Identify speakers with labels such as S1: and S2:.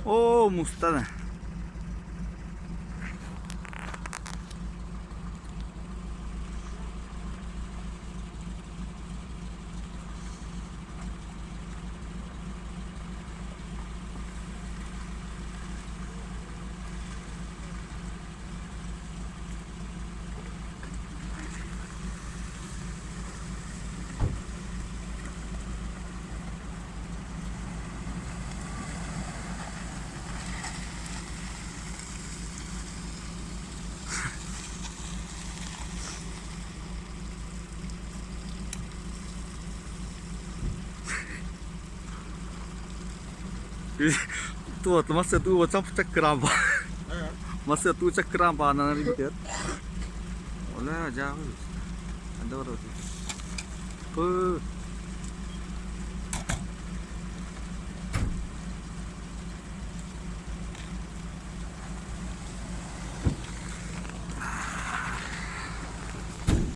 S1: Оо, мустан. Туотла чаккыраан Масы туу чаккыраан баананар ибитер. Ола жаагы. Анда бар. Пы.